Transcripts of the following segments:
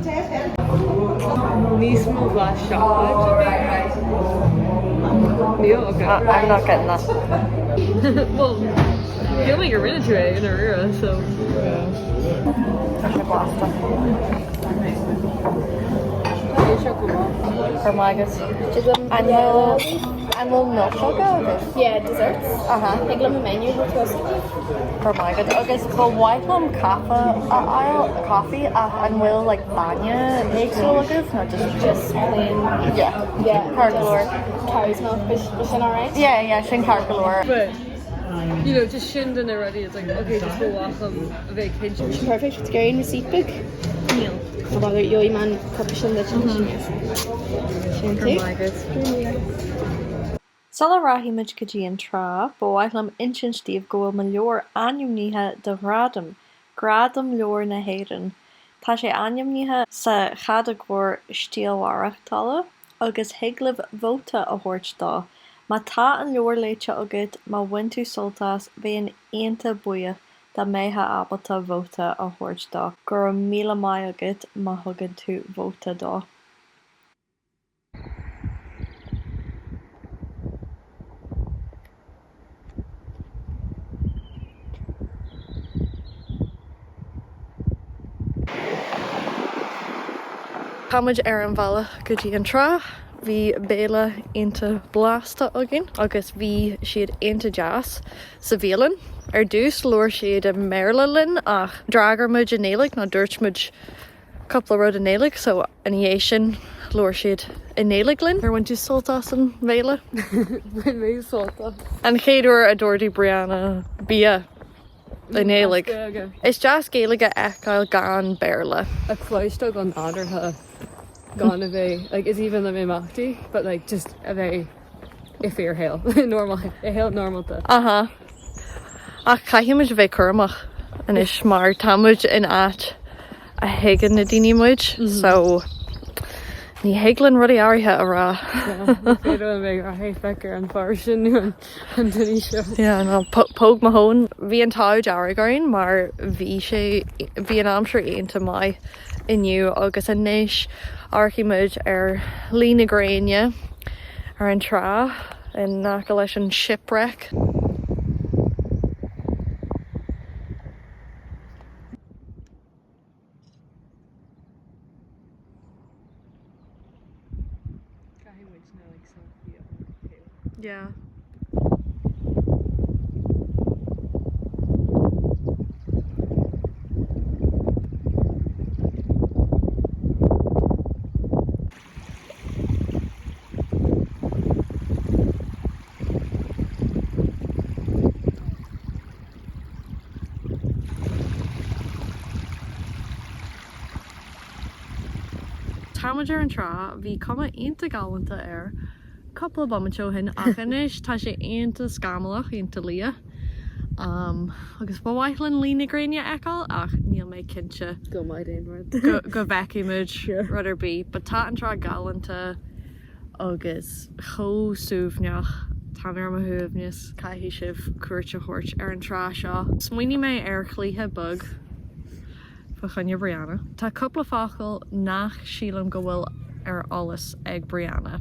sin. Níos mó blas seacláide. Níl? Ok. I'm not getting that. Well, feel like you're into it in Aurora, so. Tá sé blasta. Go raibh maith agat. An bhfuil an bhfuil milseoga agat? Yeah, desserts. Aha. Thig liom an menu a thabhairt chugat. Go raibh maith agat. Agus ba mhaith liom caife a fháil, coffee, ach an bhfuil like bainne éagsúil agaibh nó just Just plain. Yeah. Yeah. Ceart go leor. Cow's milk, but sin alright? Yeah, yeah, sin ceart go leor. But, you know, just sin de na rudaí, it's like, okay, just ba mhaith liom a bheith cinnte. Perfect, it's Gary receipt book. Níl. No bother, gheobhaidh mé an cóip sin duit anois. Sin Go tú. raibh maith agat. Sula rachaidh muid go dtí an trá, ba mhaith liom insint daoibh go bhfuil mo leabhar ainmnithe do ghradam, Gradam Leabhar na hÉireann. Tá sé ainmnithe sa chatagóir Stíl Mhaireachtála agus thig libh vóta a thabhairt dó. Má tá an leabhar léite agat, má bhain tú sult as, bheinn iontach buíoch dá mbeifeá ábalta vóta a thabhairt dó. Go raibh míle maith agat má thugann tú vóta dó. Tá muid ar an bhealach go dtí an trá. Bhí béile iontach blasta againn agus bhí siad iontach deas sa bhialann. Ar dtús labhair siad i mBéarla linn ach d'fhreagair muid i nGaeilge nó dúirt muid cúpla rud i nGaeilge so ina dhiaidh sin labhair siad i nGaeilge linn. Ar bhain tú sult as an bhéile? Bhain mé sult as. An chéad uair a d'ordaigh Brianna bia i nGaeilge. Is deas Gaeilge a fheiceáil gan Béarla. A chloisteáil go nádúrtha gan a bheith like is aoibhinn liom imeachtaí but like just a bheith i fíorshaol normal i shaol normalta. Aha. Ach caithfidh muid a bheith cúramach anois mar tá muid in áit a thuigeann na daoine muid so ní thig linn rudaí áirithe a rá. Ní féidir liom bheith ag rá hey féach ar an fear sin nó an duine seo. Yeah, no, póg mo thóin. Bhí an t-ádh dearg orainn mar bhí sé, bhí an aimsir iontach maith inniu agus anois amharcfaidh muid ar luí na gréine ar an trá in aice leis an shipwreck. Caithfidh muid na like selfie a thaobh. Yeah. Tá muid ar an trá, bhí cuma iontach galánta air cúpla bomaite ó shin ach anois tá sé iontach scamallach, iontach liath. Agus ba mhaith linn luí na gréine a fheiceáil ach níl mé cinnte Go mbeidh aon rud. go bhfeicfidh muid rud ar bith. But tá an trá galánta agus chomh suaimhneach, tá mé ar mo shuaimhneas. Caithfidh sibh cuairt a thabhairt ar an trá seo. Smaoinigh mé ar chluiche beag fá choinne Brianna. Tá cúpla focal nach sílim go bhfuil ar eolas ag Brianna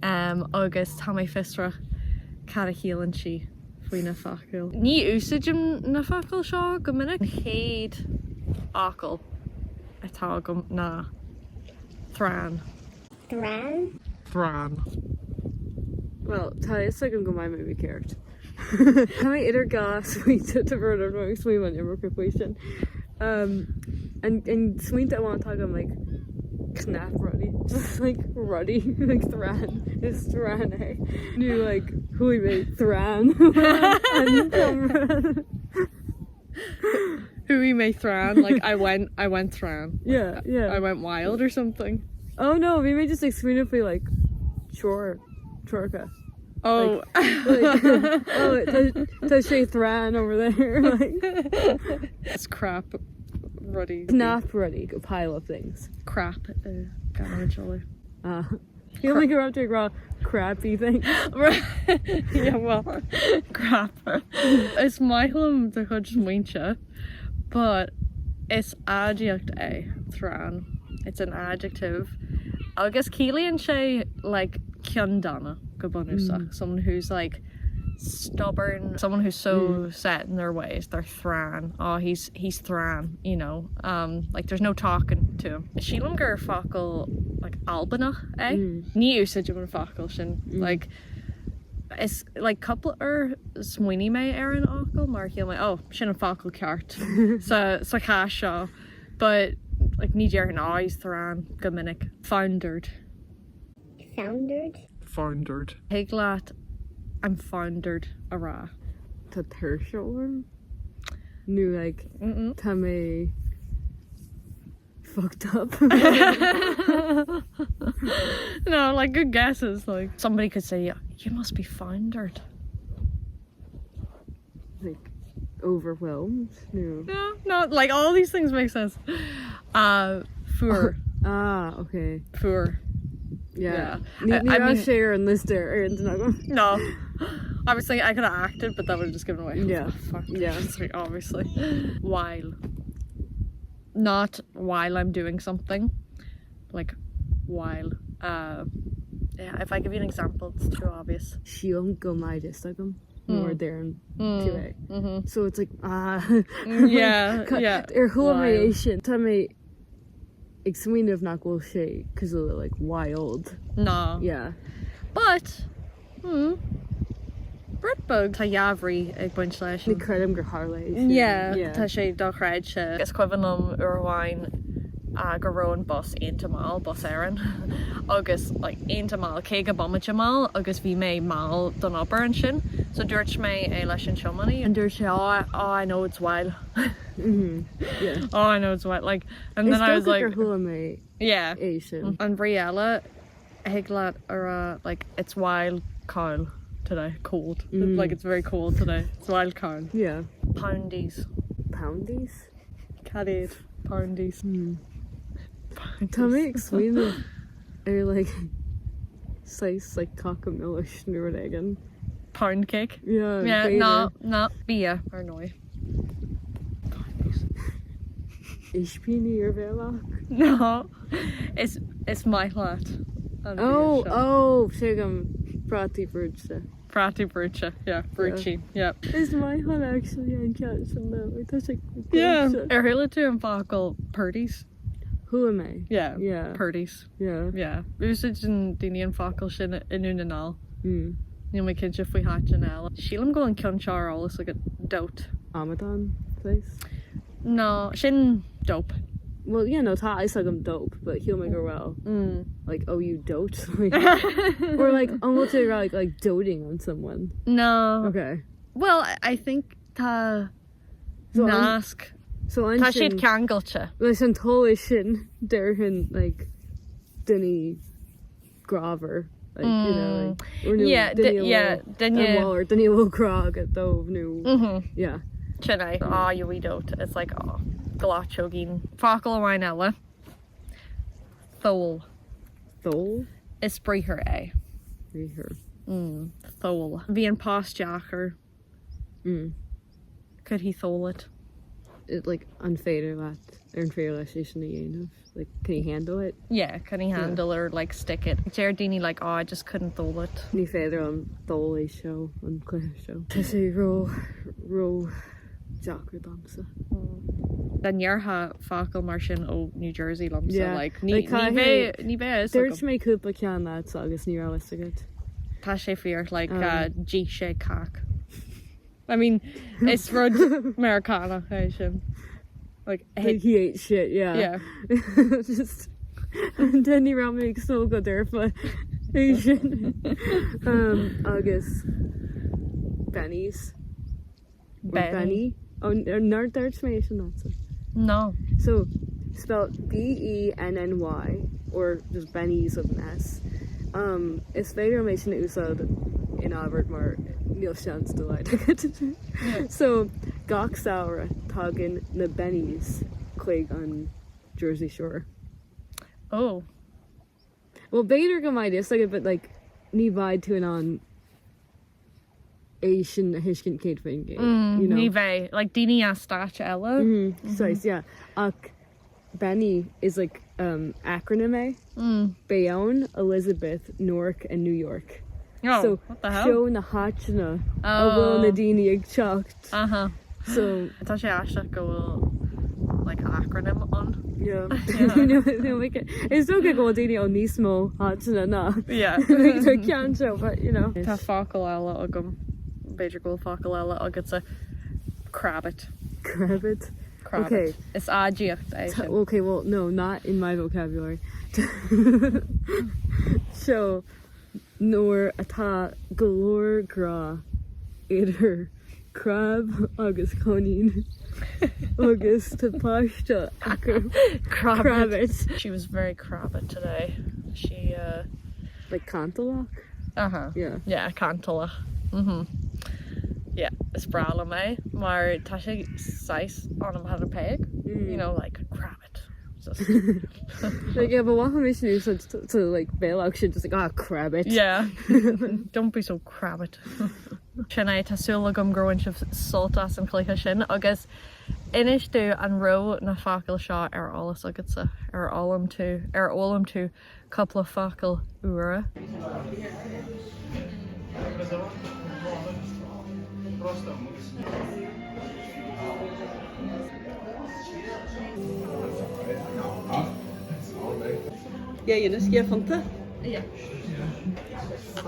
agus tá mé fiosrach cad a shíleann sí faoi na focail. Ní úsáidim na focail seo go minic. An chéad fhocal atá agam ná thrain. Thrain. Thrain. Bhuel, tá a fhios agam go mbeidh mé mícheart. Tá mé idir dhá smaointe tá brón orm agus smaoiním an iomarca faoi sin. An smaointe amháin atá agam like cnap rudaí, just like rudaí, like thrain, is thrain é. Nó like chuaigh mé thrain an seomra. Chuaigh mé thrain, like I went, I went thrain. Yeah, yeah. I went wild or something. Oh no, bhí mé just ag smaoineamh faoi like treoir, treoracha. Oh. Like, oh, tá, tá sé thrain over there. Like. It's crap rudaí. Cnap rudaí, a pile of things. Crap uh, gan Ah. Shíl mé go raibh tú ag rá crappy thing. Yeah, well, crap. Is maith liom do chuid smaointe, but is aidiacht é, thrain. It's an adjective. Agus ciallaíonn sé like ceanndána go bunúsach. Someone who's like stubborn, someone who's so set in their ways, they're thrain. Oh, he's, he's thrain, you know. Um, like there's no talking to him. Sílim gur focal like Albanach é. Ní úsáidim an focal sin. Like, is like cúpla uair smaoinigh mé ar an fhocal mar shíl mé, oh, sin an focal ceart sa, sa chás seo. But like ní déarfainn oh he's thrain go minic. Foundered. Foundered? Foundered. Thig leat I'm foundered a rá. Tá tuirse orm nó like tá mé fucked up. No, like good guesses like somebody could say you must be foundered. Like overwhelmed nó. No, no, like all these things make sense. Uh, fuar. Ah, okay. Fuar. Yeah. Yeah. Ní raibh sé ar an liosta ar an agam. No. Obviously I could have acted, but that would have just given away. Yeah. Fuck. Yeah. Obviously. While. Not while I'm doing something. Like while. Uh, yeah, if I give you an example, it's too obvious. Sílim go mbeidh a fhios agam nuair a deireann tú é. Mm-hmm. So it's like ah. Yeah, yeah. Ar chuala mé é sin. Tá mé ag smaoineamh nach bhfuil sé cosúil le like wild. No. Yeah. But, hmm, rud beag. Tá dhá bhrí ag baint leis. Ní creidim gur tharla é sin. Yeah, tá sé dochreidte. Is cuimhin liom uair amháin go raibh an bus iontach mall, Bus Éireann, agus like iontach mall, 50 bomaite mall agus bhí mé mall don obair ansin. So dúirt mé é leis an tiománaí and dúirt sé oh, oh I know it's wild. Yeah. Oh I know it's wild like and then I was like. Is dócha gur chuala mé Yeah. é sin. An bhrí eile thig leat a rá like it's wild caol today, cold. Like it's very cold today. It's wild caol. Yeah. Poundies. Poundies? Cad iad poundies? Tá mé ag smaoineamh ar like saghas like cáca milis nó rud éigin. Pound cake? Yeah, Yeah, b'fhéidir. ná, ná, bia, ar ndóigh. Ispíní ar bhéalach? No, is, is maith leat an bia Oh, seo. oh, tuigim, prátaí brúite. Prátaí brúite, yeah, brúitín, yeah. Is maith liom actually an ceann sin though, tá sé Yeah, brúite. ar chuala tú an focal purdies? Chuala mé. Yeah, Yeah. purdies. Yeah. Yeah. Úsáideann daoine an focal sin i nDún na nGall. Mm. Níl mé cinnte faoi háiteanna eile. Sílim go bhfuil an ceann seo ar eolas agat, dote. Amadán, saghas? No, sin dope. Well, yeah, no, tá a fhios agam dope, but shíl mé go raibh, Mm. like, oh you dote, like, or like, an bhfuil tú ag rá, like, like doting on someone? No. Okay. Well, I, I think tá So an- nasc. So Tá siad ansin, ceangailte. leis an t-eolas sin, déarfainn, like, duine grámhar, like, you know, like, or nó Yeah, duine a yeah, bhfuil duine- a bhfuil duine a bhfuil grá agat dóibh nó, Mhm. yeah. Sin é. Ah, you wee dote. It's like, oh, gleoiteoigín. Focal amháin eile. Thole. Thole? Is briathar é. Briathar. Mm, thole. Bhí an post deacair. Mm. Could he thole it? It, like, an féidir leat, ar an féidir leis é sin a dhéanamh? Like, can he handle it? Yeah, can he handle or like stick it? Deir daoine like, oh, I just couldn't thole it. Ní féidir liom thole é seo, an cluiche seo. Tá sé ró, ró deacair domsa. Dá ndéarfá focal mar sin ó New Jersey liomsa, Yeah. like, ní, Like, ní caithfidh- bheidh, ní bheidh a fhios Dúirt agam. mé cúpla ceann leatsa agus ní raibh fhios agat. Tá sé fíor, like, Um. d'ith sé cac. I mean, is rud Meiriceánach é sin. Like, Like he ate shit, yeah. Yeah. Just then ní raibh mé ag súil go ndéarfá é sin. Um, agus Benny's. Or Benny. Benny. Oh, nár dúirt mé é sin leatsa? No. So, spelled B-E-N-N-Y, or just Benny's with an S. Um, is féidir liom é sin a úsáid in abairt mar níl seans dá laghad agat. So, gach samhradh tagann na Bennies chuig an Jersey Shore. Oh. Well, b'fhéidir go mbeidh fhios agat, but like, ní bheidh tú in ann é sin a thuiscint 100%, you know? Ní bheidh, like daoine as stáit eile. Saghas, yeah. Ach Benny is like um, acronym é. Mm. Bayonne, Elizabeth, Newark and New York. Oh, so what the hell? Seo na háiteanna a bhfuil na Oh. daoine ag teacht. Uh-huh. So Tá sé aisteach go bhfuil like acronym ann. Yeah. Yeah. No, like, is dócha go bhfuil daoine ó níos mó háiteanna ná Yeah. like, the ceann seo, but you know. Tá focal eile agam, b'fhéidir go bhfuil focal eile agatsa. Crabbit. Crabbit. Crabbit. Okay. Is aidiacht é sin. Okay, well, no, not in my vocabulary. So, nuair atá go leor grá idir crab agus coinín agus tá páiste acu. Crabbit. She was very crabbit today. She, uh. Like cantalach? Uh-huh. Yeah. Yeah, cantalach. Mhm. Yeah, is breá liom é mar tá sé saghas onomatopoeic, you know, like crabbit. Just Like, yeah, but what mé sin úsáid to like béalach sin just like ah crabbit. Yeah. Don't be so crabbit. Sin é, tá súil agam gur bhain sibh sult as an chluiche sin agus inis domh an raibh na focail seo ar eolas agatsa, ar fhoghlaim tú, ar fhoghlaim tú cúpla focal úra.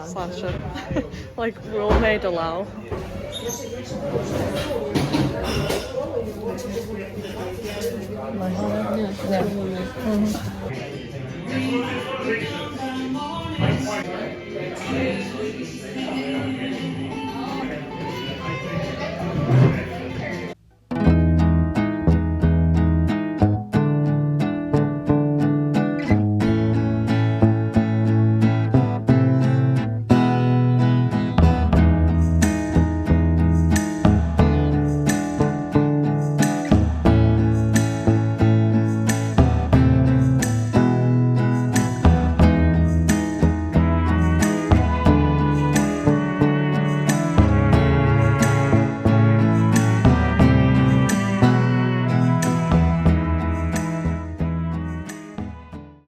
Sláinte. Like bhuail mé do lámh.